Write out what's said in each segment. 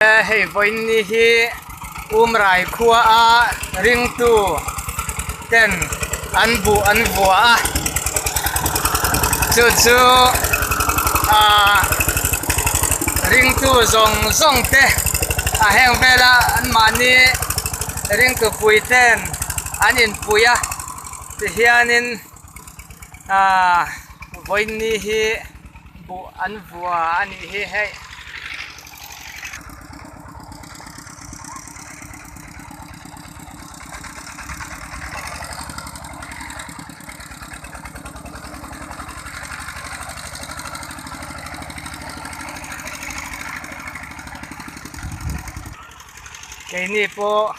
Hei vawiin hi Umrai khua a ringtu ten an buh an vua a chu chu ahh ringtu zawng zawng te a heng vela an mahni ringtu pui ten an inpui a tihianin ahh vawiin hi buh an vua a nih hi hei. Keini pawh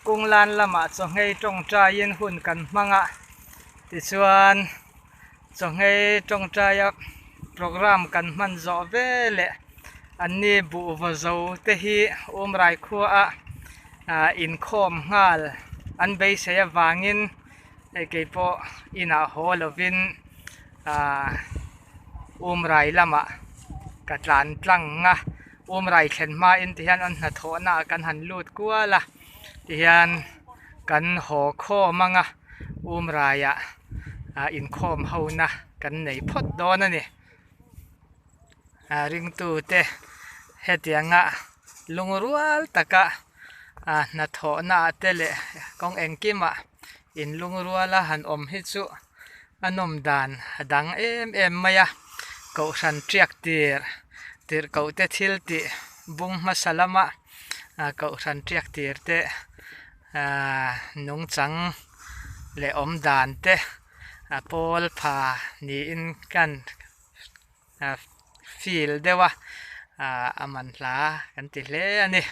kunglan lamah chawhmeh tawngtaiin hun kan hmang a tichuan Chawhmeh tawngtaia program kan hman zawh ve leh anni buhva zo te hi Umrai khuaa ah inkhawm nghal an beisei avangin hei keipawh inah haw lovin ah Umrai lamah ka tlan tlang a, Umrai thlen hmain tihian an hnathawhna ah kan han lut kual a tihian kan haw khawm ang a. Umraiah inkhawm hona kan nei phawt dawn a ni. Ringtute hetianga lungrual taka hnathawhna ah te leh kawng engkimah inlungruala han awm hi chu a nawm dan a dang em em mai a. Kohhran tiak tir tirhkoh te thil tih bung hmasa lama kohhran tiak tir te Ahh nungchang leh awm dan te a pawl pha niin kan feel deuh a ahh a man hla kan ti hle a ni.